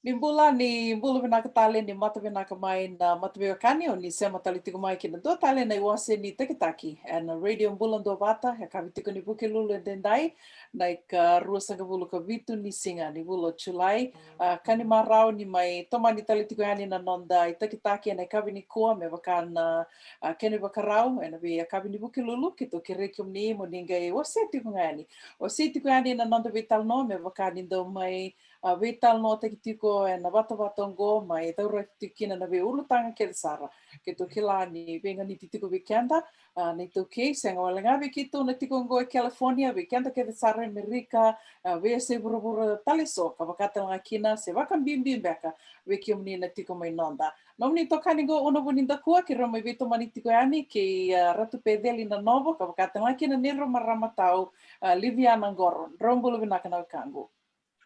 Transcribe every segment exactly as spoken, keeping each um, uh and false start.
Ni bula, ni bula vinaka tale, ni mata vinaka mai na mataveiwekani, o ni sema tale tiko mai ki na dua tale na iwase ni takitaki ena Radio Bula Duavata, e kavi tiko ni Vukelulu e daidai, na ika ruasagavulu ka vitu ni siga ni vula o Julai. A, ka ni marau ni mai tomani tale tiko yani na noda itakitaki ena ikavi nikua, me vaka na, a, kena ivakarau ena veiyakavi ni Vukelulu, keitou kerei kemuni mo ni qai wasea tiko ga yani. Wasea tiko yani na noda veitalanoa, me vaka ni dau mai a, veitalanoataki tiko ena vatavata oqo, mai cauraki tiko kina na veiulutaga kece sara. Keitou kila ni veiganiti tiko vei keda, a, na iTaukei, sega wale ga vei keitou na tiko oqo e California, vei keda kece sara e Amerika, a, veiyasai vuravura tale so, ka vaka tale ga kina, se vakabibi beka vei kemuni na tiko mai noda. Nomuni itokani qo, Una Vunidakua, keirau mai veitomani tiko yani kei, a, Ratu Peceli Nanovo, ka vaka tale ga kina neirau marama tau, a, Liviana Qoro. Drau bula vinaka na wekaqu.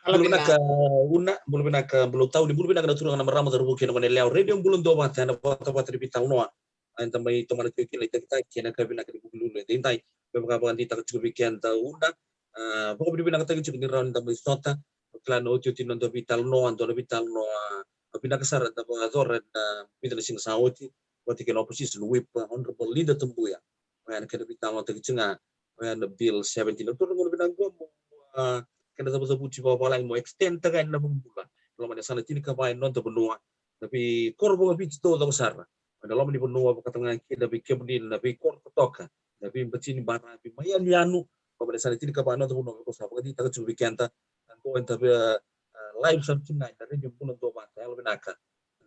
Bula vinaka, Una, bula vinaka Bula Tau, ni bula vinaka na turaga na marama, cauravou kei na goneyalewa. Radio Bula Duavata, ena vatavata ni veitalanoa eda mai tomana tiko kina na itakitaki ena ikavi vinaka ni Vukelulu e daidai. Me vaka vakadeitaka tiko vei keda, Una, a, vakavinavinakataki tiko ni rawa ni da mai sota. O kila na otioti ni noda veitalanoa, dua na veitalanoa, a, vinaka sara da vakayacora ena vica na siga sa oti vata kei na opposition whip, Honourable Lynda Tabuya. Oya na kena veitalanoataki tiko ga, oya na Bill seventeen. Na turaga, na gauna vinaka qo mo, a, kena cavucavuti vakavalagi mo extend taka yani na vakabula. Loma ni yasana tinikava e noda vanua, na veikoro vakaviti taucoko sara mai na loma ni vanua, vaka tale ga kina vei kemuni na veikoro totoka, na veibatini baravi mai yanuyanu, loma ni yasana tinikava e noda vanua, me ko sa vakadeitaka tiko vei keda. Na qo eda vei, a, live sara tiko ga ena Radio Bula Duavata, yalo vinaka.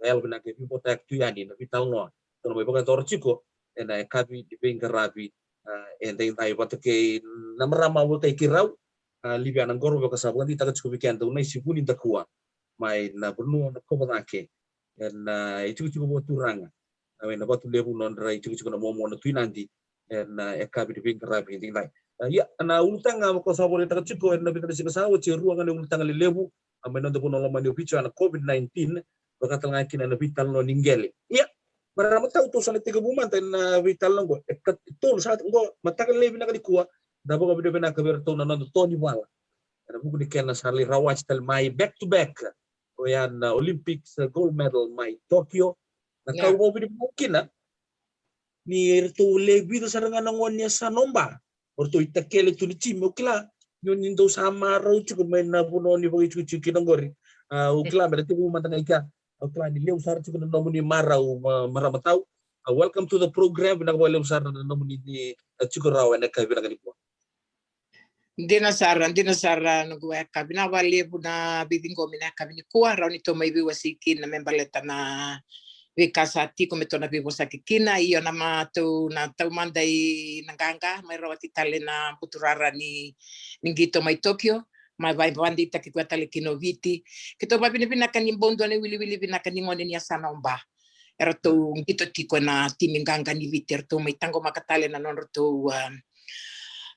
Yalo vinaka e veivotayaki tu yani na veitalanoa eda na mai vakayacora tiko ena ikavi ni veiqaravi, a, e daidai vata kei na marama au wekai keirau, a, Liviana Qoro, vaka sa vakadeitaka tiko vei keda, Unaisi Vunidakua, mai na vanua na Kovacake, ena, a, itikotiko vakaturaga na, ena Vatulevu, nodra itikotiko na Momo na Tui Nadi, ena, a, ikavi ni veiqaravi e daidai. A, ia, na ulutaga vaka sa vakadeitaka tiko ena vica na siga sa oti, e rua ga na ulutaga lelevu, a, mai noda vanua lomani o Viti, oya na COVID nineteen, vaka tale ga kina na veitalanoa ni qele. Ia, marama tau, tou sa na tekivu mada ena veitalanoa qo. E ka, tolu sa qo, mataka lailai vinaka nikua, da vakavinavinaka vei iratou na noda to ni vala ena vuku ni kena sa lai rawati tale mai back to back, oya na Olympics, a, gold medal mai Tokyo. Na ka au vakavinavinaka kina ni ratou le vica sara ga na gone ni yasana o Ba, o ratou itakele tu ni timi. Au kila ni oni dou sa marau tiko mai na vanua oni vakaitikotiko kina qori. A, au kila me na tekivu mada ga i kea. Au kila ni levu sara tiko na nomuni marau, ma, marama tau. A, welcome to the program. Vinaka vakalevu sara na nomuni ni, a, tiko rawa ena ikavi vinaka nikua. Dina sara, dina sara noqu weka. Vinaka vakalevu na veiciqomi ena ikavi nikua, rawa ni tou mai veiwasei kina me baleta na veika sa tiko me tou na veivosaki kina. Io, na matou na taumada i na qaqa mai rawati tale na buturara ni, ni qito mai Tokyo, mai vakadeitaki koya tale kina o Viti. Keitou vakavinavinaka ni bau dua na iwiliwili vinaka ni gone ni yasana o Ba. Eratou qito tiko ena timi qaqa ni Viti, eratou mai taqomaka tale na nodratou, a,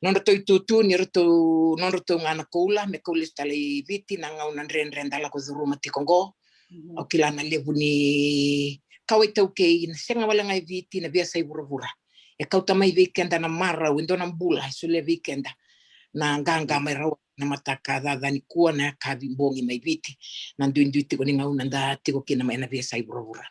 nodratou itutu ni ratou, nodratou ga na koula, me kau lesu tale i Viti na gauna dredre da lako curuma tiko qo. Mhm. Au kila na levu ni kawa iTaukei, na sega wale ga e Viti, na veiyasai vuravura, e kauta mai vei keda na marau, e dua na bula e solia vei keda na qaqa mai rawa na mataka caca nikua, na yakavi bogi mai Viti, na duidui tiko ni gauna da tiko kina mai na veiyasai vuravura.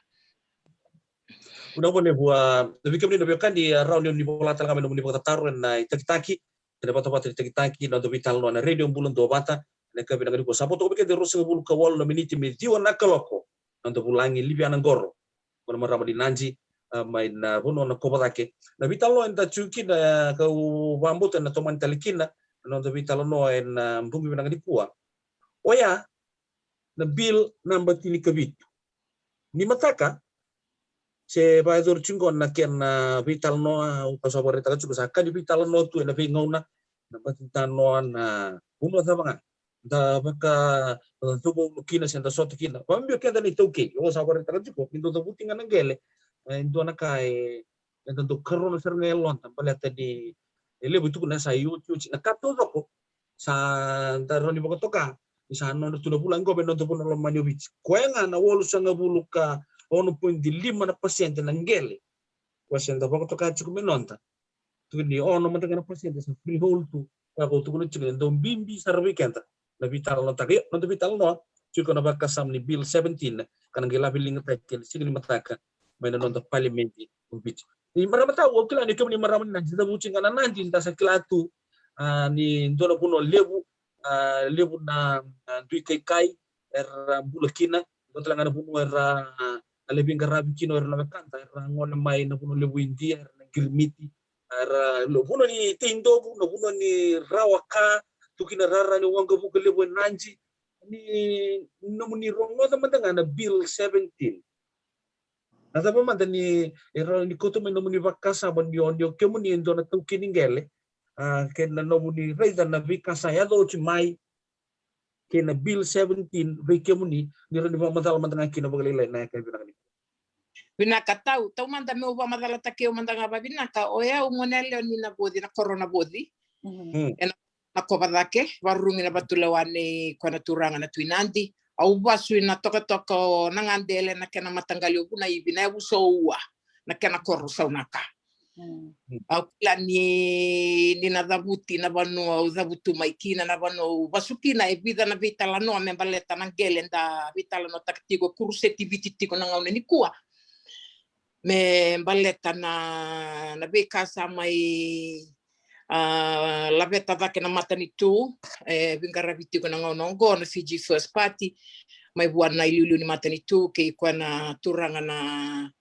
Vinaka vakalevu, a, vei kemuni na veiwekani, a, rawa ni, ni vola tale ga mai nomuni vakatataro ena itakitaki, ena vatavata ni takitaki, na noda veitalanoa ena Radio Bula Duavata ena ikavi vinaka nikua. Sa vo toka vei keda e ruasagavulu ka walu na miniti me ciwa na kaloko, na noda vulagi Liviana Qoro, na marama ni Nadi, a, mai na vanua na Kovacake. Na veitalanoa eda tiko kina, a, kau vakabauta ena tomani tale kina na noda veitalanoa ena, a, bogi vinaka nikua, oya na Bill naba tinikavitu. Ni mataka se vakayacori tiko qo na kena veitalanoa, au sa vakaraitaka tiko, sa ka ni veitalanoa tu ena veigauna, na vakatataro, na vanua cava ga da vaka, da cuva ulu kina se da sota kina. Vakabibi o keda na iTaukei, au sa vakaraitaka tiko, ni dau cavuti ga na qele, e dua na ka e, eda dau karona sara ga e yaloda, baleta ni e levu e tukuna sa iotioti na ka taucoko sa da rawa ni vakatoka ni sa nodra tu na vulagi qo mai noda vanua lomani o Viti. Koya ga na walusagavulu ka ono poidi lima na pasede na qele koya se da vakatoka tiko me noda. Tukuni ni ono mada ga na pasede sa freehold tu. Koya kau tukuna tiko ni dau bibi sara vei keda na veitalanoataka. Io, noda veitalanoa tiko na vakasama ni Bill seventeen, ka na qai laveligataki ena siga ni mataka mai na noda palimedi o Viti. Ni marama tau, au kila ni kemuni marama ni Nadi, cavuti ga na Nadi, da sa kila tu, a, ni dua na vanua levu, a, levu na, a, dui kaikai era bula kina, dua tale ga na vanua era, a, a levu qaravi kina o ira na wekada, era gole mai na vanua levu Idia, era na qirimiti, era lo-, vanua ni teidovu, na vanua ni rawa ka, tu kina rara ni waqavuka levu e Nadi, ni nomuni rogoca mada ga na Bill seventeen. Na cava mada ni, e rawa ni kauta mai nomuni vakasama ni o, ni o kemuni e dua na taukei ni qele, a, kei na nomuni raica na veika sa yaco oti mai, kei na Bill seventeen, vei kemuni, ni rawa ni vakamacala mada ga kina vakalailai ena yakavi vinaka nikua. Vinaka tau, tau mada meu vakamacalataki au mada ga vavinaka, o yau gone yalewa ni Navoci, na koro Navoci. Mhm. Mm. Ena na kova cake, varurugi na vatulewa nei koya na turaga na Tui Nadi. Au vasu ina tokatoka o Nagadele, na kena mataqali o Vunaivi, na yavusa o Ua, na kena koro Saunaka. Mm. Au kila ni, ni na cavuti na vanua au cavutu mai kina, na vanua au vasu kina, e vica na veitalanoa me baleta na qele da veitalanoataka tiko, kuruseti Viti tiko na gauna nikua. Me baleta na, na veika sa mai, a, laveta cake na matanitu, e veiqaravi tiko na gauna oqo na Fiji First Party, mai vua na iliuliu ni matanitu, kei koya na turaga na,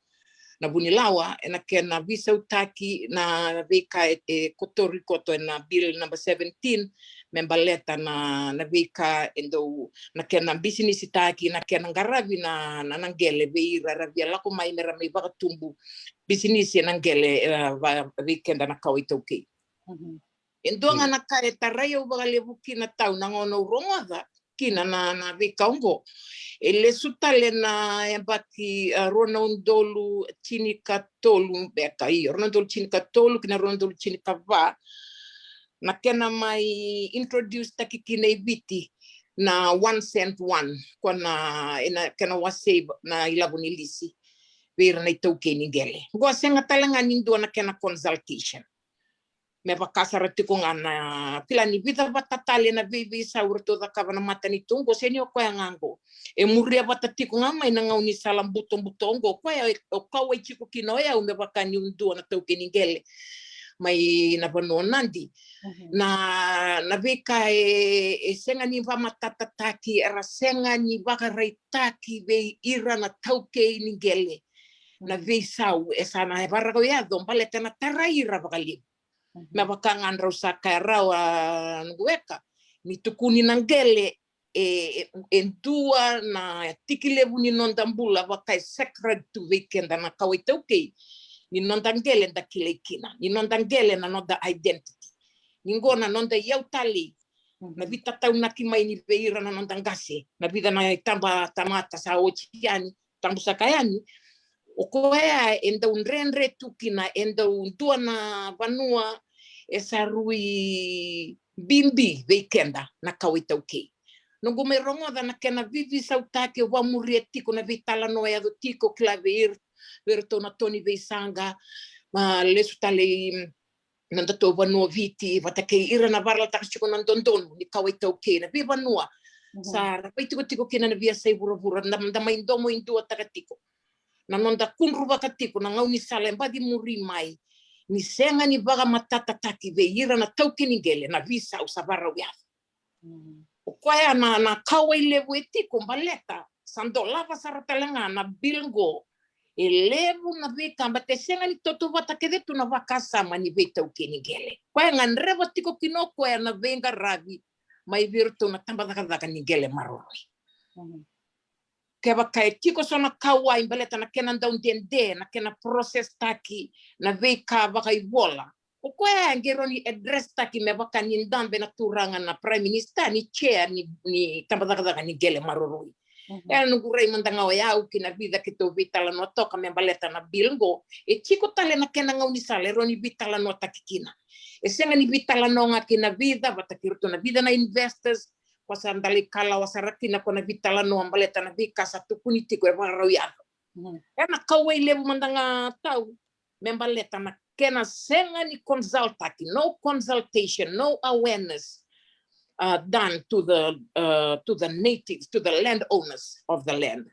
na Vunilawa, ena kena veisautaki na veika e, e kotori koto ena Bill number seventeen, me baleta na, na veika e dau, na kena bisinisitaki, na kena qaravi na, na, na qele vei ira era via lako mai me ra mai vakatubu bisinisi ena qele, e, va-, vei keda na kawa iTaukei. Mhm. E dua ga na ka e tarai au vakalevu kina tau na gauna au rogoca kina na, na veika oqo. E lesu tale na yabaki, a, rua na udolu tinikatolu beka, io, rua na udolu tinikatolu ki na rua na udolu tinikava, na kena mai introduce taki kina i Viti na one cent one, ko na, ena kena wasei na ilavo ni lisi vei ira na itaukei ni qele. Qo a sega tale ga ni dua na kena consultation. Me vaka sara tiko ga na kila ni vica vata tale na veiveisau eratou cakava na matanitu oqo, se ni o koya ga oqo. E muria vata tiko ga mai na gaunisala butobuto oqo, o koya e, o kauwai tiko kina o yau me vaka niu dua na taukei ni qele mai na vanua o Nadi. Mhm. Na, na veika e, e sega ni vakamatatataki, era sega ni vakaraitaki vei ira na taukei ni qele na, mhm, veisau e sa na, e varau yaco, baleta na tarai ira vakalevu. Mhm. Me vaka ga drau sa kaya rawa, a, noqu weka, ni tukuni na qele e, e, e dua na tiki levu ni noda bula, vaka e sacred tu vei keda na kawa iTaukei. Ni noda qele da kilai kina, ni noda qele na noda identity. Ni qo na noda iyau talei, mhm, na veitataunaki mai ni vei ira na noda qase, na vica na itaba tamata sa oti yani, tabusaka yani. O koya e dau dredre tu kina, e dau dua na vanua e sa rui bibi vei keda na kawa iTaukei. Noqu mai rogoca na kena veivisautaki, au vakamuria tiko na veitalanoa e yaco tiko, kila, vei ira, vei iratou na to ni veisaqa, ma lesu tale i nodatou vanua o Viti, vata kei ira na varalataka tiko na dodonu ni kawa iTaukei, na veivanua, mhm, sa ra vaitikotiko kina na veiyasai vuravura, da, da mai domoiduataka tiko. Na noda kudruvaka tiko na gaunisala e baci muri mai, ni sega ni vakamatatataki vei ira na taukei ni qele na veisau sa varau yaco. Mm. O koya na, na kauwai levu e tiko, baleta sa dolava sara tale ga na bill qo. E levu na veika, baleta e sega ni tautauvata kece tu na vakasama ni veitaukei ni qele. Koya e gadreva tiko kina o koya na veiqaravi mai vei iratou na tabacakacaka ni qele maroroi. Mm. Kevaka e tiko so na kauwai baleta na kena dau dede, na kena process taki na veika vakaivola, o koya e qai rawa ni address taki me vaka ni dabe na turaga na Prime Minister ni chair ni, ni tabacakacaka ni qele maroroi. Mhm. E na noqu rai mada ga o yau kei na vica keitou veitalanoa toka me baleta na bill qo, e tiko tale na kena gaunisala e rawa ni veitalanoataki kina. E sega ni veitalanoa ga kei na vica, vata kei iratou na vica na investors, ko sa dau lai kalawa sara kina ko na veitalanoa baleta na veika sa tukuni tiko e vakarau yaco. Mhm. E na kauwai levu mada ga tau me baleta na kena sega ni consultaki, no consultation, no awareness. uh, done to the, uh, to the natives, to the landowners of the land.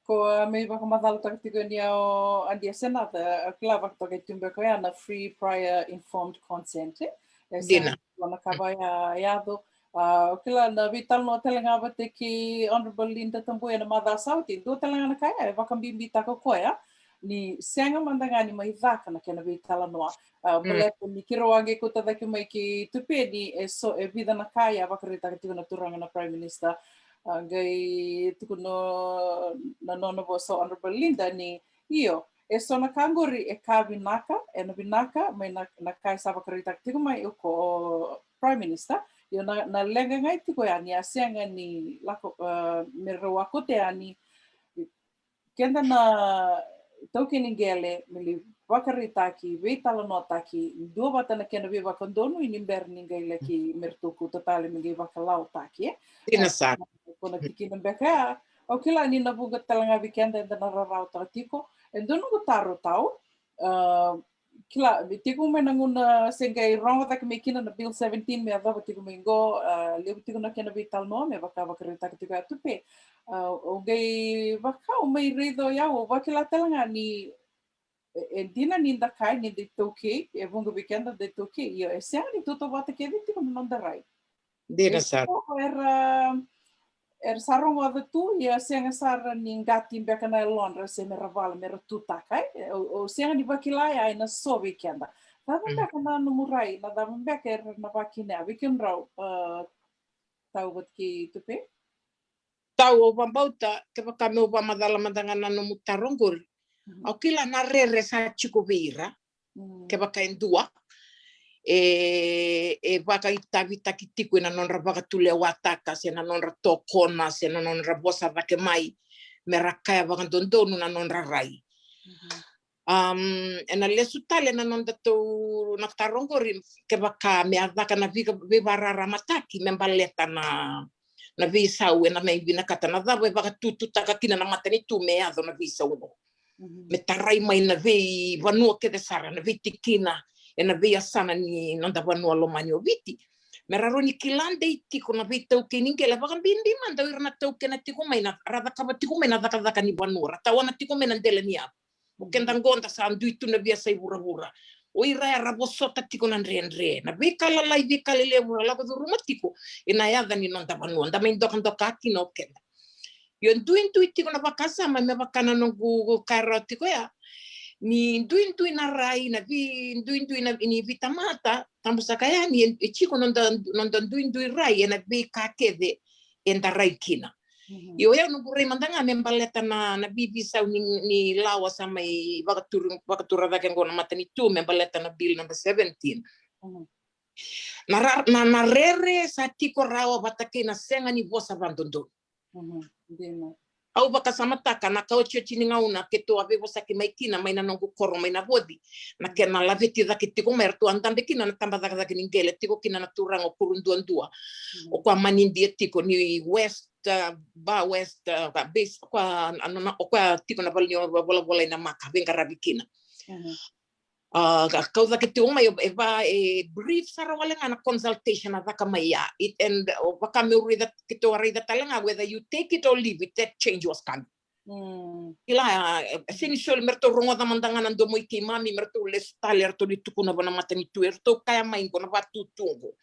Ko a mai vakamacalataka tiko ni o Adia Senata, a kila vakatoka e tu beka ya na free prior informed consent. E sa dina. Ko na kava ya yaco. A, o kila na veitalanoa tale ga vata kei Honorable Linda Tabuya na maca sa oti, dua tale ga na ka ya e vakabibitaka koya ni sega mada ga ni mai caka na kena veitalanoa. A, baleta ni keirau a qai kauta cake mai kei Tupeni e so, e vica na ka ya vakaraitaka tiko na turaga na Prime Minister. A, qai tukuna na nona vosa o Honorable Linda ni io, e so na ka qori e ka vinaka, e na vinaka mai na, na ka e sa vakaraitaka tiko mai o ko Prime Minister. Io na, na leqa ga e tiko ya ni a sega ni lako, a, me rau a kote ya ni keda na taukei ni qele me li vakaraitaki, veitalanoataki, dua vata na kena veivakadonui ni bera ni qai laki me ratou kauta tale me qai vakalaotaki, e. Dina sara. Ko na tikina beka ya, au kila ni na vuqa tale ga vei keda eda na rarawataka tiko. E dua noqu taro tau, a, kila, me tiko mai na gauna se qai rogo cake mai kina na Bill seventeen me yacova tiko mai qo, a, levu tiko na kena veitalanoa me vaka vakaraitaka tiko ya Tupe. A, o qai vaka o mai raica o yau, o vakila tale ga ni e, e dina ni da kai ni da itaukei, e vuqa vei keda da itaukei, io e sega ni tautauvata kece tiko na noda rai. Dina sara. Era, era sa rogoca tu, ia sega sara ni qati beka na yalodra se mera vala, mera tutaka, e. O, o sega ni vakila ya ena so vei keda. Cava beka na nomu rai, na cava beka era na vakina ya vei kemudrau, a, tau vata kei Tupe? Tau, au vakabauta kevaka meu vakamacala mada ga na nomu taro qori. Au kila na rere sa tiko vei ira. Kevaka e dua e, e vakaitavitaki tiko ena nodra vakatulewataka se na nodra tokona se na nodra vosa cake mai mera kaya vakadodonu na nodra rai. Um, ena lesu tale na noda tou na taro qori, kevaka me a caka na veivakararamataki me baleta na, na veisau ena mai vinakata na cava e vakatututaka kina na matanitu me yaco na veisau qo. Me tarai mai na veivanua kece sara, na veitikina ena veiyasana ni noda vanua lomani o Viti. Me rawa ni kila dei tiko na veitaukei ni qele, vakabibi mada o ira na taukena tiko mai na, ra cakava tiko mai na cakacaka ni vanua, ra tawana tiko mai na dela ni yavu. O keda qo da sa dui tu na veiyasai vuravura. O ira era vosota tiko na dredre, na veika lalai, veika lelevu ra lako curuma tiko ena yaca ni noda vanua, da mai dokadoka kina o keda. Io duidui tiko na vakasama me vaka na noqu kaya rawa tiko ya. Ni duidui na rai, na veiduidui na, ni veitamata, tabu saka yani e, e tiko noda, noda duidui rai ena veika kece eda rai kina. Io, o yau noqu rai mada ga me baleta na, na veiveisau ni, ni lawa sa mai vakaturi, vakatura cake qo na matanitu me baleta na Bill number seventeen. Na ra, na, na rere sa tiko rawa vata kei na sega ni vosa vadodonu. Au vakasamataka na kaotioti ni gauna keitou a veivosaki mai kina mai na noqu koro mai na Voci, na kena laveti cake tiko mai eratou a dabe kina na taba cakacaka ni qele, tiko kina na turaga o Kuruduadua. O koya manidia tiko ni West, a, Ba West, a, base, o koya, a, nona, o koya tiko na vale ni volavola i Namaka veiqaravi kina. A, ka kau cake tiko mai e va, e brief sara wale ga na consultation a caka mai ya. It, and, o, vaka meu raica, keitou a raica tale ga, whether you take it or leave it, that change was coming. Kila, a, e sega ni soli me ratou rogoca mada ga na domo i keimami, me ratou lesu tale, eratou lai tukuna vua na matanitu, eratou kaya mai qo na vatutu qo.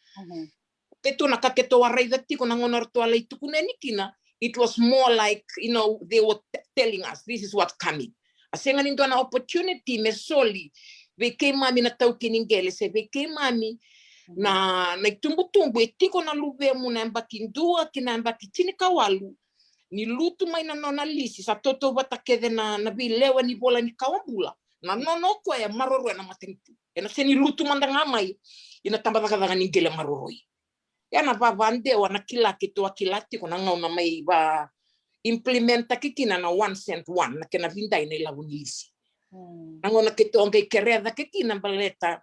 Keitou na ka keitou a raica tiko na gauna ratou a lai tukuna yani kina, it was more like, you know, they were telling us this is what's coming. A sega ni dua na opportunity me soli vei keimami na taukei ni qele se vei keimami na, na itubutubu e tiko na luvemu na yabaki dua ki na yabaki tinikawalu, ni lutu mai na nona lisi, sa tautauvata kece na, na veilewe ni vola ni kawa bula, na nona o koya e maroroya na matanitu. Ena sega ni lutu mada ga mai ina taba cakacaka ni qele maroroi. Ia na vavadewa na kila keitou a kila tiko na gauna mai va implementaki kina na one cent one, na kena vidai na ilavo ni lisi. Na gauna keitou a qai kerea cake kina baleta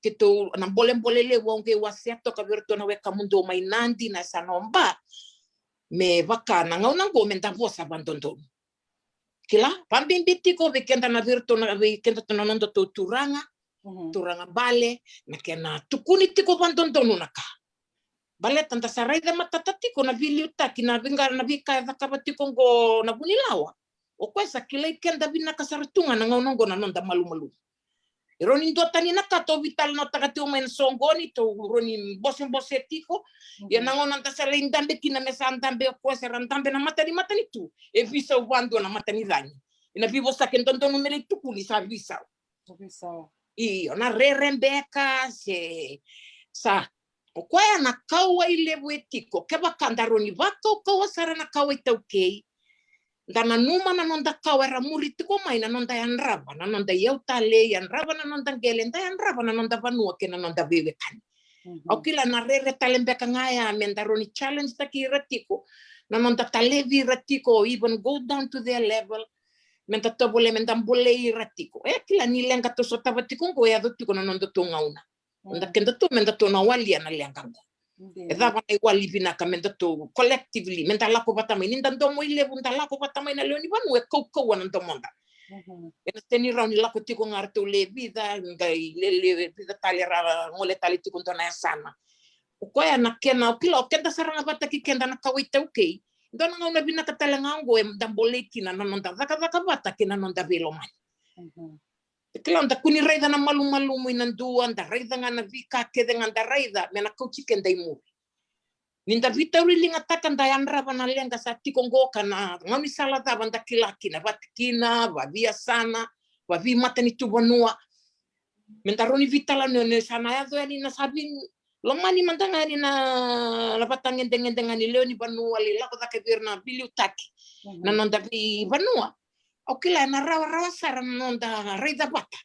keitou na bolebole levu au qai wasea toka vei iratou na wekamudou mai Nadi, na yasana o Ba, me vaka na gauna qo me da vosa vadodonu. Kila, vabibi tiko vei keda na vei iratou na, vei keda tu na noda tou turaga, turaga bale, na kena tukuni tiko vadodonu na ka. Baleta da sa raica matata tiko na veiliutaki, na veiqa-, na veika e cakava tiko oqo na vunilawa. O koya sa kilai keda vinaka sara tu ga na gauna oqo na noda malumalumu. E rawa ni duatani na ka tou veitalanoataka tiko mai na soqoni, tou rawa ni bosebose tiko. Ia na gauna da sa lai dabe kina me sa dabe o koya se ra dabe na mata ni matanitu, e veisau vadua na mata ni cagi. Ena veivosaki e dodonu me lai tukuni sa veisau. Io, na rere beka se sa, o koya na kauwai levu e tiko. Kevaka da rawa ni vakaukauwa sara na kawa iTaukei, da nanuma na noda kawa era muri tiko mai na noda yadrava na noda iyau talei, yadrava na noda qele, da yadrava na noda vanua kei na noda veiwekani. Au kila na rere tale beka ga ya me da rawa ni challenge taki ira tiko na noda talevi ira tiko, even go down to their level, me da tovolea me da bolei ira tiko. E kila ni leqa tou sotava tiko oqo e yaco tiko na noda tou gauna. Da keda tou me da tou na walia na leqa oqo. E cava na iwali vinaka me da tou collectively me da lako vata mai, ni da domo i levu da lako vata mai na lewe ni vanua e kaukauwa na domoda. Ena seni rawa ni lako tiko ga ratou le vica, qai le, le vica tale ra gole tale tiko dua na yasana. O koya na kena, o kila o keda sara ga vata ki keda na kawa iTaukei. Dua na gauna vinaka tale ga oqo e da bolei kina na noda cakacaka vata kei na noda veilomani. E kila da kua ni raica na malumalumu ina dua, da raica ga na veika kece ga da raica me na kauti keda i muri. Ni da veitauriligataka da yadrava na leqa sa tiko oqo ka na gaunisala cava da kila kina, vatikina, vaviasana, vaveimatanitu vanua. Me da rawa ni veitalanoa ni sa na yaco yani na sa vei lomani mada ga yani na, na vatagedegede ga ni lewe ni vanua lai lako cake vei ira na veiliutaki na noda veivanua. Au kila ena rawarawa sara na noda raica vata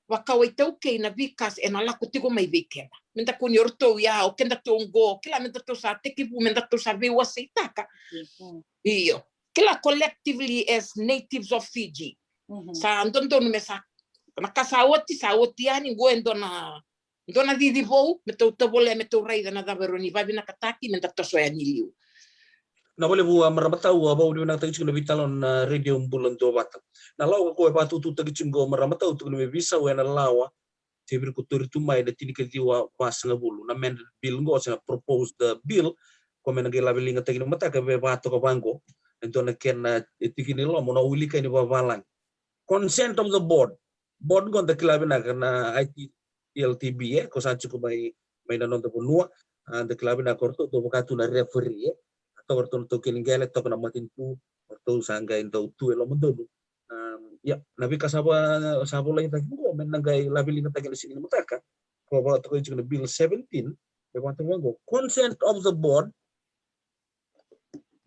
vakawa iTaukei na veika ena lako tiko mai vei keda. Me da kua ni o ratou ya, o kedatou oqo, kila me datou sa tekivu, me datou sa veiwaseitaka. Io. Kila collectively as natives of Fiji. Sa dodonu me sa, na ka sa oti, sa oti yani, qo e dua na dua na cici vou me tou tovolea me tou raica na cava e rawa ni vavinakataki me da toso yani i liu. Na valevu a maramatau a vau ni vinakataki tiko na vitalo na Radio Bula Duavata. Na lawa ko e vatututaki tiko maramatau tiko na me visau ena lawa se viri ko tori tu mai na tinikaciwa vasagavulu na amended bill qo se na proposed bill ko me na qai laveligataki na mataka ve vatoka vaqo. E dua na kena e tiki ni loma na wilika ni vavalagi. Consent of the board. Board qo da kila vinaka na I T L T B e ko sa tiko mai, mai na noda vanua. A da kila vinaka o ratou dau vaka tu na referee e. A toka o ratou na taukei ni qele, toka na matanitu, o ratou sa qai dau tu e loma donu. Ia na veika sa va, sa volai cake qo me na qai laveligataki na sigi ni mataka. Ko vakatokai tiko na bill seventeen e vakatoka qo, consent of the board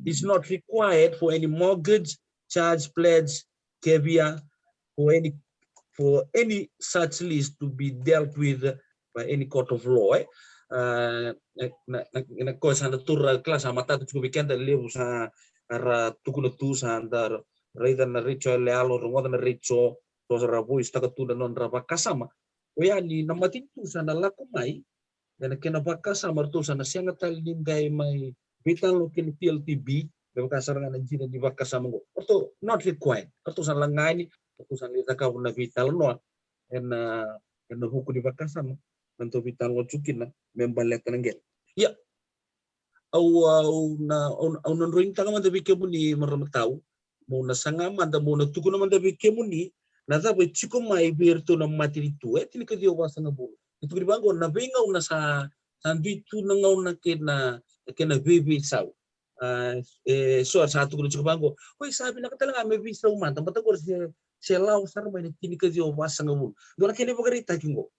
is not required for any mortgage, charge, pledge, caveat, for any, for any such lease to be dealt with by any court of law. E na, na, na koya sa na tura kila sa matata tiko vei keda levu sa ra tukuna tu sa da raica na retio yaloyalo, rogoca na retio, so sa ra voice taka tu na nodra vakasama. Oya ni na matanitu sa na lako mai ena kena vakasama, ratou sa na sega tale ni qai mai veitalanoa kei na T L T B me vaka sara ga na dina ni vakasama oqo. Ratou not required, ratou sa na lagani, ratou sa na cakava na veitalanoa ena, ena vuku ni vakasama na dau veitalanoa tu kina me baleta na qele. Ia au, au na, au na droinitaka mada vei kemuni maramatau, mo na saga mada, mo na tukuna mada vei kemuni na cava e tiko mai vei iratou na matanitu e tinikaciwa vasagavulu. E tukuni vaqo na veigauna sa, sa dui tu na gauna kei na, kei na veiveisau. A, e so sa tukuna tiko vaqo, oi sa vinaka tale ga me veisau mada, bata qori se, se lawa sara mai na tinikaciwa vasagavulu. Dua na kena ivakaraitaki qo.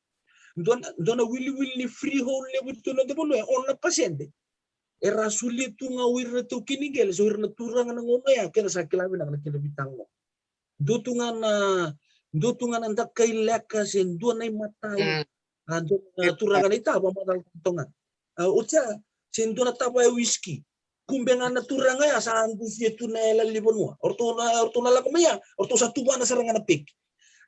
Dua na, dua na wiliwili ni freehold levu tu na noda vanua e ono na pasede. Era solia tu ga o ira na taukei ni qele, so ira na turaga na gauna ya, keda sa kila vinaka na kena veitalanoa. Dua tu ga na, dua tu ga na dakai leka se dua na imatau. A dua na turaga na itava macala toga. A otia se dua na tava e wiski. Kube ga na turaga ya sa dusia tu na yalali ni vanua. O ratou na, o ratou na lako mai ya, o ratou sa tuvana sara ga na peki.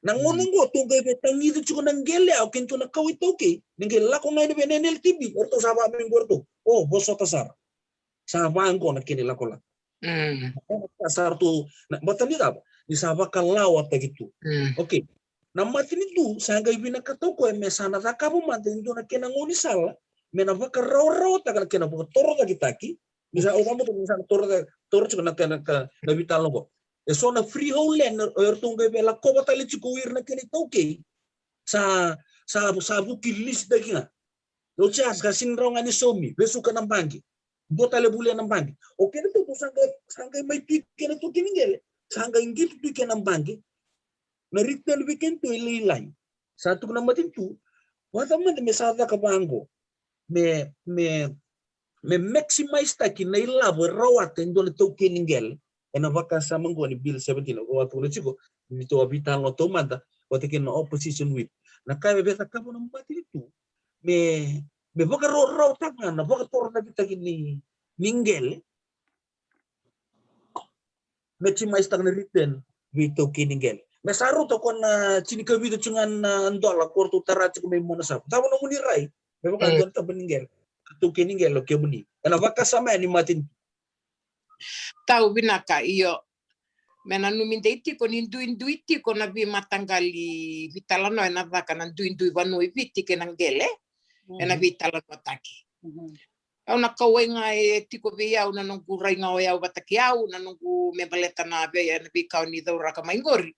Na gauna oqo tou qai vetagica tiko na qele ya, o kena tu na kawa iTaukei ni qai lako ga ina vei na N L T B, o ratou sa vaka mai qo o ratou. O vosota sara. Sa vaqo na kena ilakolako. Sa ratou na bata ni cava ni sa vakalawataki tu. Okay. Na matanitu sa qai vinakata o koya me sa na cakava mada e dua na kena gaunisala me na vakarawarawataka na kena vakatorocaketaki. Ni sa, au vakabauta ni sa na toro, toro tiko na kena ka, na veitalanoa qo. E so na freehold land, o iratou qai via lakova tale tiko o ira na kena itaukei. Sa, sa, sa vuki lisitaki ga. Oti ya sa sega ni rawa ga ni saumi, vesuka na baqe. Dua tale volia na baqe. O keda tu sa qai, sa qai mai tu i ke na taukei ni qele. Sa qai qito tu i ke na baqe. Na return vei keda tu e lailai. Sa tukuna na matanitu, vata mada me sa caka vaqo. Me, me, me maximize taki na ilavo e rawata e dua na taukei ni qele. Ena vakasama qo ni Bill seventeen, au a tukuna tiko, ni tou a veitalanoa taumada, vata kei na opposition whip. Na ka e via cakava na matanitu, me, me vakarawarawataka ga na vakatorocaketaki ni, ni qele. Maximize taka na return vei taukei ni qele. Me sa rauta ko na tinikavitu tiko ga na dola ko ratou tara tiko mai Mona Savu. Cava nomuni rai? Me vaka dua na taba ni qele. Taukei ni qele o kemuni. Ena vakasama yani matanitu. Tau vinaka, io. Me nanumi dei tiko ni duidui tiko na veimataqali veitalanoa ena caka na duidui vanua i Viti kei na qele. Ena veitalanoataki. Au na kauwai ga e tiko vei au na noqu rai ga o yau vata kei au, na noqu me baleta na vei, na veika o ni cauraka mai qori.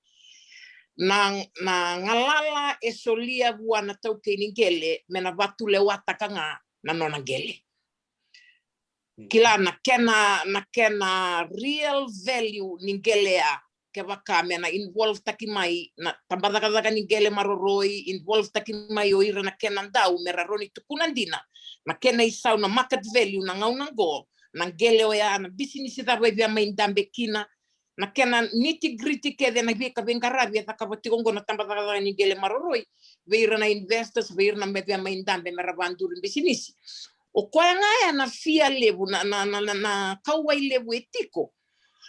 Na, na galala e solia vua na taukei ni qele me na vatulewataka ga na nona qele. Kila na kena, na kena real value ni qele ya, kevaka me na involve taki mai na tabacakacaka ni qele maroroi, involve taki mai o ira na kena dau me ra rawa ni tukuna dina na kena isau, na market value na gauna qo, na qele oya, na bisinisi cava e via mai dabe kina, na kena nitty gritty kece na veika veiqaravi e cakava tiko qo na tabacakacaka ni qele maroroi vei ira na investors, vei ira na me via mai dabe me ra vaduri bisinisi. O koya ga ya na fia levu, na, na, na, na, na kauwai levu e tiko.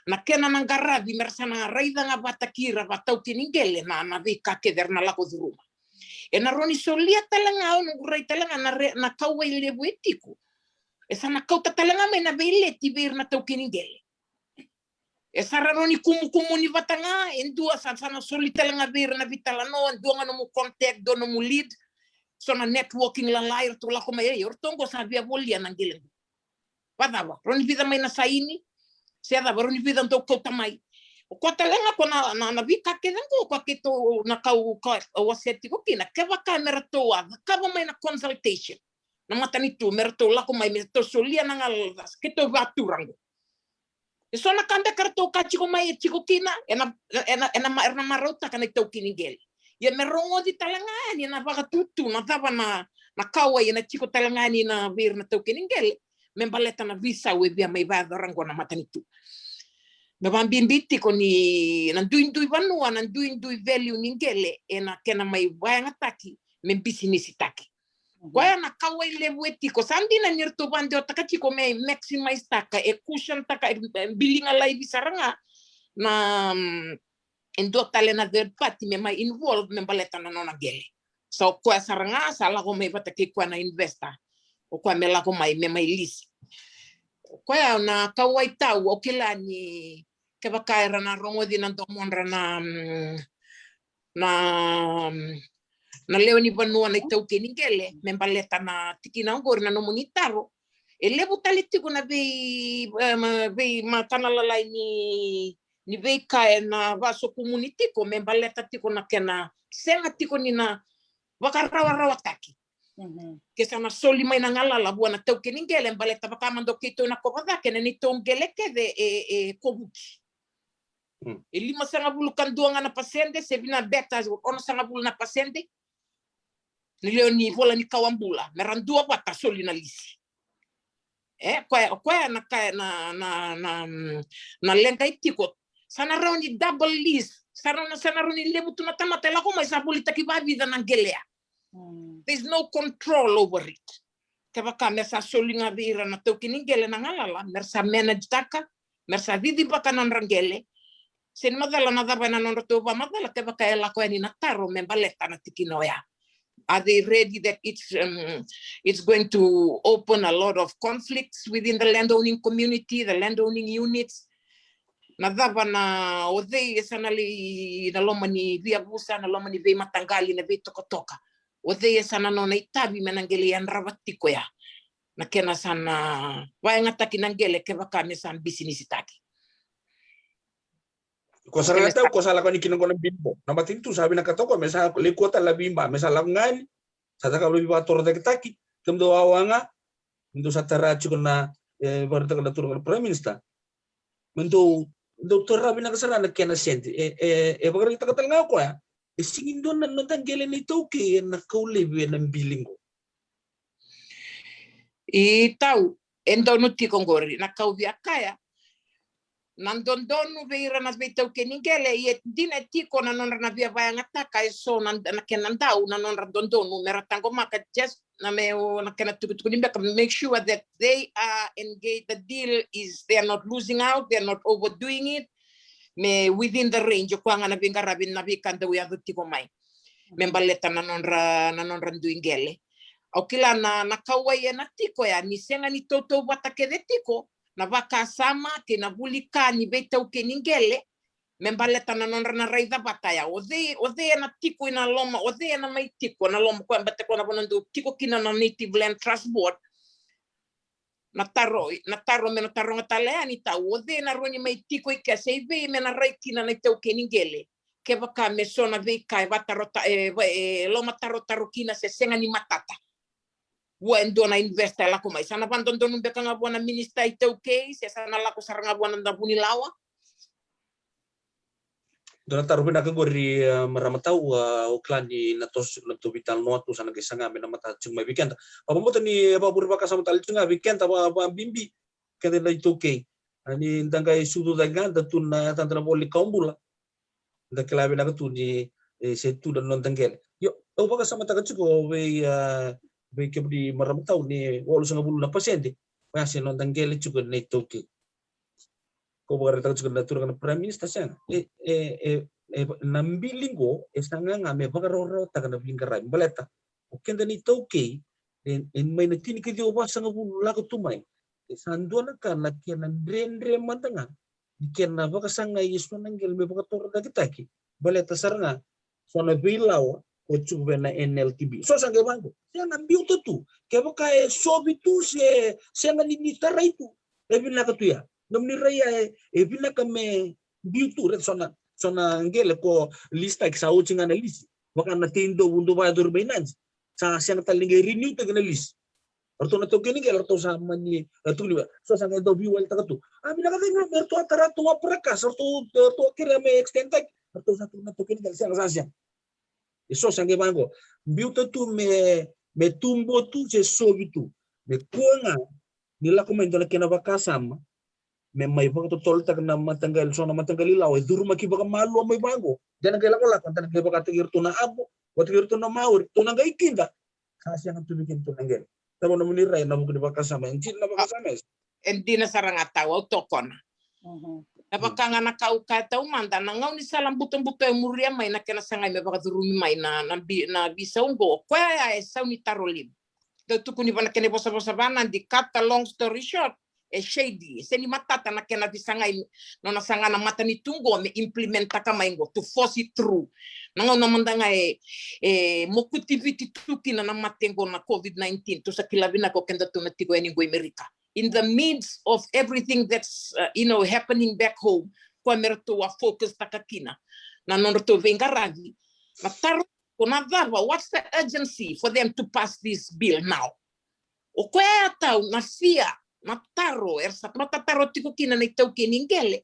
Na kena na qaravi me ra sa na raica ga vata kei ira vataukei ni qele na, na veika kece era na lako curuma. Ena rawa ni solia tale ga, au noqu rai tale ga na re, na kauwai levu e tiko. E sa na kauta tale ga mai na veileti vei ira na taukei ni qele. E sa rawa ni kumukumuni vata ga, e dua sa, sa na soli tale ga vei ira na veitalanoa, e dua ga nomu contact, dua nomu lead. So na networking lalai, ratou lako mai, ei, o ratou qo sa via volia na qele qo. Vacava, rawa ni vica mai na saini, se cava, rawa ni vica dou kauta mai. O koya tale ga ko na, na, na veika kece qo, o koya keitou na kau, ka, wasea tiko kina, kevaka me ratou a cakava mai na consultation na matanitu, me ratou lako mai, me ratou solia na galala, keitou vatura qo. E so na ka beka ratou ka tiko mai e tiko kina, ena, ena, ena ma, era na marautaka na itaukei ni qele. Ia me rogoci tale ga yani ena vakatutu na cava na, na kauwai ena tiko tale ga yani na vei ira na taukei ni qele me baleta na veisau e via mai vayacora qo na matanitu. Me vabibi tiko ni na duidui vanua, na duidui value ni qele ena kena mai vayagataki me bisinisitaki. Koya na kauwai levu e tiko. Sa dina ni ratou vadewataka tiko me maximize taka, e cushion taka, e, e biliga laivi sara ga na, mm, e dua tale na third party me mai involve me baleta na nona qele. So o koya sara ga sa lako mai vata kei koya na investor. O koya me lako mai me mai lisi. O koya na kauwai tau, au kila ni kevaka era na rogoci na domodra na, mm, na, mm, na lewe ni vanua na itaukei ni qele me baleta na tikina oqori na nomuni taro. E levu tale tiko na vei, em, veimatana lalai ni, ni veika ena vasokumuni tiko me baleta tiko na kena sega tiko ni na vakarawarawataki. Ke sa na soli mai na galala vua na taukei ni qele, baleta vaka mada o keitou na Kovacake, na neitou qele kece e, e kovuki. E limasagavulu ka dua ga na pasede, se vinaka beka onosagavulu na pasede ni lewe ni vola ni kawa bula me ra dua vata soli na lisi. E koya, o koya na ka, na, na, na, mm, na leqa e tiko. Sa na rawa ni double lease. Sa na, sa na rawa ni levu tu na tamata e lako mai sa volitaki vavica na qele ya. There's no control over it. Kevaka me sa soli ga vei ira na taukei ni qele na galala me ra sa manage taka, me ra sa cicivaka na nodra qele. Se ni macala na cava ena nodratou vakamacala, kevaka e lako yani na taro me baleta na tikina oya. Are they ready that it's, um, it's going to open a lot of conflicts within the landowning community, the landowning units? Na cava na, o cei e sa na lai na loma ni veiyavusa, na loma ni veimataqali, na veitokatoka? O cei e sa na nona itavi me na qai lai yadrava tiko ya na kena sa na vakayagataki na qele kevaka me sa bisinisitaki. Ko sa ragatau ko sa lako yani kina qo na bili qo. Na matanitu sa vinakata ko me sa lekua tale na veiba me sa lako ga yani. Sa cakava na veivakatorocaketaki. Kemudou wawa ga. Kemudou sa tara tiko na, e, vakaraitaka na turaga na Prime Minister. Me dou, dou tara vinaka sara na kena sede. E, e, e vakaraitaka tale ga o koya. E sigi dua na noda qele na itaukei ena kau laivi ena bili qo. I tau, e donu tiko qori, na kau via kaya. Na dodonu vei ira na veitaukei ni qele, e dina tiko na nodra na via vakayagataka e so na, na kena dau, na nodra dodonu, me ra taqomaka just na me, na kena tukutuku ni beka, make sure that they are engaged, the deal is, they are not losing out, they are not overdoing it, me within the range, o koya ga na veiqaravi na veika dau yaco tiko mai. Me baleta na nodra, na nodra dui qele. Au kila na, na kauwai ena tiko ya, ni sega ni tautauvata kece tiko na vakasama kei na vuli ka ni veitaukei ni qele, me baleta na nodra na raica vata ya. O cei, o cei ena tiko ina loma, o cei ena mai tiko na loma koya, baleta koya na vanua dau tiko kina na Native Land Trust Board. Na taro, na taro me na taroga tale yani tau, o cei ena rawa ni mai tiko i kea, se i vei me na rai kina na itaukei ni qele. Kevaka me so na veika e vatarota, e, e lomatarotaro kina se sega ni matata. Vua e dua na investor e lako mai. Sa na vadodonu beka ga vua na minister itaukei, se sa na lako sara ga vua na vunilawa. Dua na taro vinaka qori, e, marama tau, a, au kila ni na toso tiko na tou veitalanoa, tou sa na qai saga me na matata tiko mai vei keda. Vakabauta ni e vakavure vakasama tale tiko ga vei keda, va, vabibi, keda na itaukei. A ni da qai sucu cake ga, da tu na yacada na voli kawa bula. Da kila vinaka tu ni, e, se tu na noda qele. Io, au vakasamataka tiko vei, a, vei kemuni marama tau ni walusagavulu na pasede. Oya se noda qele tiko na itaukei. Ko vakaraitaka tiko na turaga na Prime Minister, sega. E, e, e, e, na bili qo e saga ga me vakarawarawataka na veiqaravi baleta o keda na itaukei, e, e mai na tinikaciwa vasagavulu lako tu mai, e sa dua na ka na kena dredre mada ga ni kena vakasagai e so na qele me vakatorocaketaki. Baleta sara ga so na veilawa ko tiko vei na N L T B. So sa qai vaqo, sega, biuta tu. Kevaka e sovi tu se sega ni, ni tarai tu, e vinaka tu ya. Nomuni rai ya e, e vinaka me biu tu, reta so na, so na qele ko lisitaki sa oti ga na lisi. Vaka na teidovu dau vakayacori mai Nadi. Sa sega tale ni qai renew taki na lisi. Ratou na taukei ni qele, ratou sa mani, e, tukuni vei, so sa qai dau veiwalitaka tu. A, vinaka cake ga me ratou a tara tu ga praka, sa ratou, ratou a kerea me extend taki. Ratou sa tukuna na taukei ni qele, sega, sa sega. E so sa qai vaqo. Biuta tu me, me tubu tu se sovi tu. Me kua ga ni lako mai dua na kena vakasama me mai vakatotolotaka na mataqali, so na mataqali lawa e curumaki vakamalua mai vaqo. Da na qai lakolako, da na qai vakataki iratou na abo, vakataki iratou na Maori, tou na qai kida. Sa sega tu vei kedatou na qele. Tava nomuni rai ena vuku ni vakasama, e dina na vakasama e sa. E dina sara ga tau, au tokona. Na vaka ga na ka au kaya taumada, na gaunisala butobuto e muria mai na kena sagai me vakacurumi mai na, na bi, na visa oqo, o koya ya e sau ni taro levu. Dau tukuni vua na kena ivosavosa vaNadi, cut the long story short, e shady, e sega ni matata na kena veisagai, nona saga na matanitu qo me implementaka mai qo, to force it through. Na gauna mada ga e, e mokuti Viti tu kina na mate qo na COVID nineteen, tou sa kila vinaka o kedatou na tiko yani qo i Merika. In the midst of everything that's, uh, you know, happening back home, koya me ratou a focus taka kina na nodratou veiqaravi. Na taro ko na cava, what's the urgency for them to pass this bill now? O koya ya tau na fear, na taro era sa matataro tiko kina na itaukei ni qele.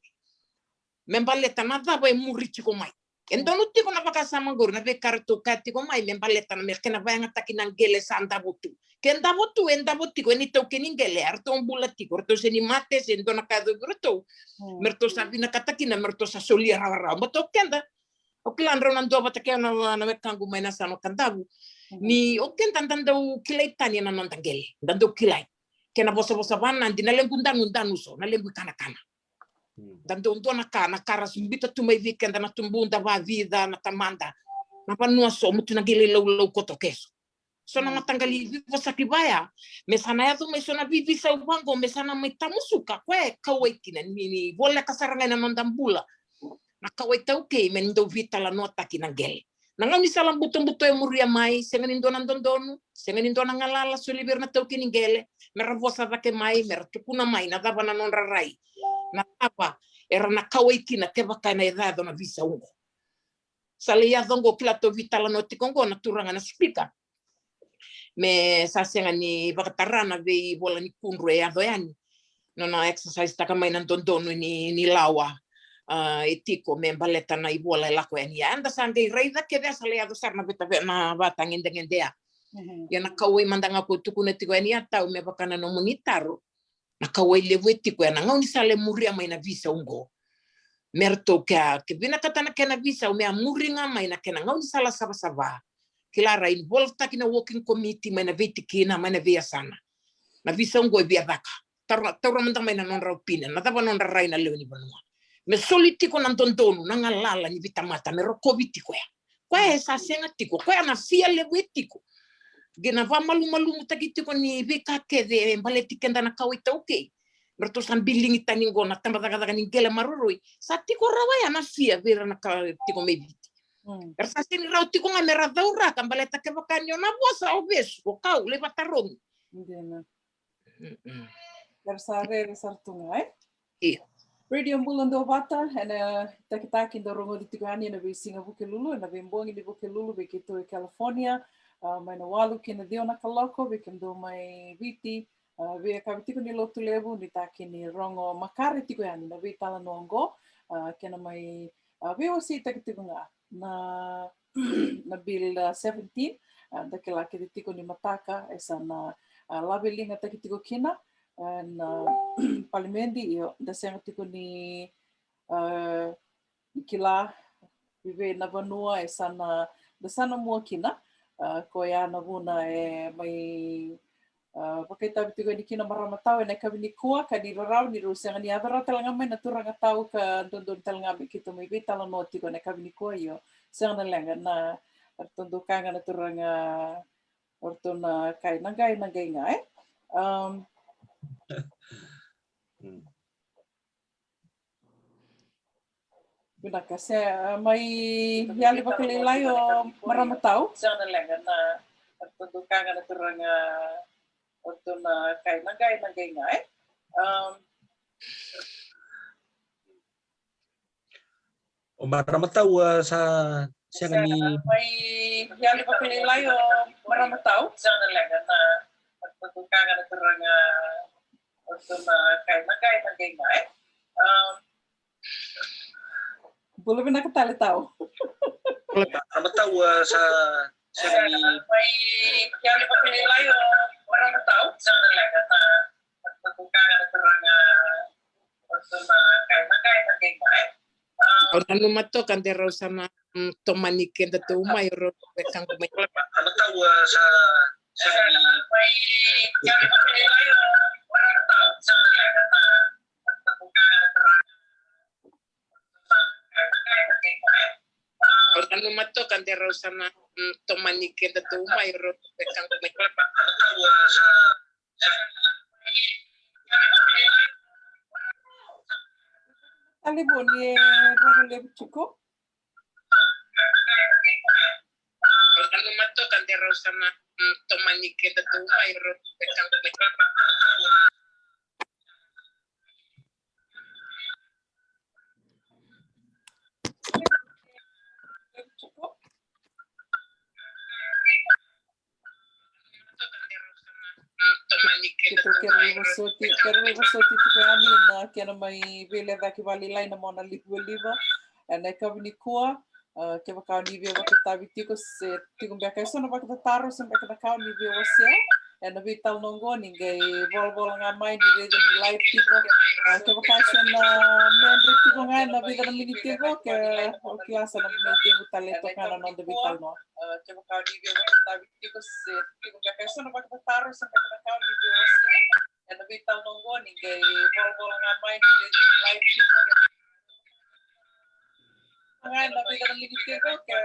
Me baleta na cava e muri tiko mai. E donu tiko na vakasama qori, na veika ratou kaya tiko mai me baleta na me kena vakayagataki na qele sa davo tu. Ke davo tu, e davo tiko, e na itaukei ni qele, eratou bula tiko, ratou se ni mate, se dua na ka e yacovi iratou. Me ratou sa vinakata kina me ratou sa solia rawarawa. Baleta o keda, au kila drau na duavata kei au na, na wekaqu mai na yasana o Kadavu. Ni o keda da dau kilai tani ena noda qele, da dau kilai. Kena vosavosa vaNadi, na lequ danudanu so, na lequ ikanakana. Da dau dua na ka, na ka ra sa biuta tu mai vei keda na tubuda vavica, na tamada. Na vanua so, mutu na qele laulau koto ke so. So na mataqali veivosaki vaya, me sa na yaco mai so na veiveisau vaqo, me sa na mai tamusuka, koya e kauwai kina ni, ni voleka sara ga ena noda bula. Na kauwai taukei me ni dau veitalanoataki na qele. Na gaunisala butobuto e muria mai, sega ni dua na dodonu, sega ni dua na galala soli vei ira na taukei ni qele, me ra vosa cake mai, me ra tukuna mai na cava na nodra rai, na cava era na kauwai kina kevaka ena yaco na veisau oqo. Sa lai yaco oqo, kila, tou veitalanoa tiko oqo na turaga na speaker, me sa sega ni vakatara na veivola ni kudru e yaco yani, nona exercise taka mai na dodonu ni, ni lawa, a, e tiko me baleta na ivola e lako yani. Ia eda sa qai raica kece, sa lai yaco sara na veta, na vatagedegede ya. Mhm. Ia na kauwai mada ga ko tukuna tiko yani, ia Tau, me vaka na nomuni taro, na kauwai levu e tiko ya, na gaunisala e muria mai na veisau oqo, me ratou ke, ke vinakata na kena veisau, me a muri ga mai na kena gaunisala savasava. Kila, ra involve-taki na working committee mai na veitikina, mai na veiyasana. Na veisau oqo e via caka. Taura, taura mada mai na nodra opinion, na cava nodra rai na lewe ni vanua. Me soli tiko na dodonu, na galala ni veitamata me rokovi tiko ya. Koya e sa sega tiko, koya na fear levu e tiko. Qai na vakamalumalumutaki tiko ni veika kece e baleti keda na kawa iTaukei. Me ratou sa biligi tani oqo na tabacakacaka ni qele maroroi. Sa tiko rawa ya na fear vei ira na ka tiko mai Viti. Mm. Era sa sega ni rawa tiko ga me ra cauraka baleta kevaka ni o na vosa, o vesu, o kau, lai vatarogi. Dina. Mm-mm. Era sa rere sara tu ga, e? Io. Radio Bula Duavata, ena takitaki dau rogoci tiko yani ena veisiga Vukelulu, ena veibogi ni Vukelulu vei keitou e California, a, mai na walu ki na ciwa na kaloko, vei kemudou mai Viti, a, veiyakavi tiko ni Lotulevu, ni taki ni rogo makare tiko yani na veitalanoa oqo, a, kena mai, a, veiwaseitaki tiko ga na, na Bill, a, seventeen, a, da kila kece tiko ni mataka e sa na, a, laveligataki tiko kina, a, na palimedi, io, da sega tiko ni, a, ni kila i vei na vanua e sa na, da sa na mua kina, a, koya na vuna e mai, a, vakaitavi tiko yani kina Marama Tau ena yakavi nikua, ka ni rarawa ni rau sega ni yaco rawa tale ga mai na turaga Tau ka dodonu tale ga me keitou mai veitalanoa tiko ena yakavi nikua, io. Sega na leqa, na, ratou dau kaya ga na turaga, ratou na kai na qai, na qai ga, e? Um, Mm. Vinaka, se, a, mai yali vakalailai o Marama Tau. Sega na leqa, na, ratou dau kaya ga na turaga, ratou na kai na qai, na qai ga, e? Um, o Marama Tau, a, sa sega ni mai yali vakalailai o Marama Tau. Sega na leqa, na, ratou dau kaya ga na turaga, ratou na kai na qai, na qai ga, e? Um, Bula vinaka tale Tau. Marama Tau, a, sa sega ni mai yali vakalailai o Marama Tau. Sega na leqa, na, ratou dau kaya ga na turaga, ratou na kai na qai, na qai ga, e? Um, au nanuma toka de rau sa na, mm, tomani kedatou mai, rau wekaqu mai. Marama Tau, a, sa sega ni mai yali vakalailai o Marama Tau. Sega na leqa, na, ratou dau kaya ga na turaga. Au nanuma toka de rau sa na, mm, tomani kedatou mai, rau wekaqu mai. Talevoni e rogo levu tiko. Au nanuma toka de rau sa na, mm, tomani kedatou mai, rau wekaqu mai. Keitou kerea veivosoti, kerea veivosoti tiko yani na kena mai veilecayaki vakalailai na mona livaliva ena yakavi nikua. A, kevaka o ni via vakaitavi tiko se tiko beka e so na vakatataro se beka na ka o ni via wasea ena veitalanoa oqo, ni qai volavola ga mai ni raica ni live tiko. A, kevaka e so na medre tiko ga ena vica na miniti oqo, ke o kila sa na mai cegu tale toka na noda veitalanoa. A, kevaka o ni via vakaitavi tiko se tiko beka e so na vakatataro se beka na ka o ni via wasea ena veitalanoa oqo, ni qai volavola ga mai ni raica ni live tiko. Ga ena vica na miniti oqo, ke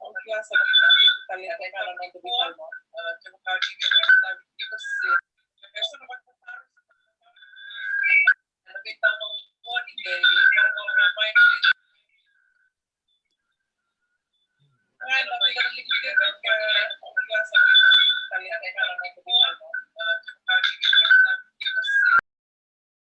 o kila sa na mai cegu tale toka na noda veitalanoa. A, kevaka o ni via vakaitavi tiko se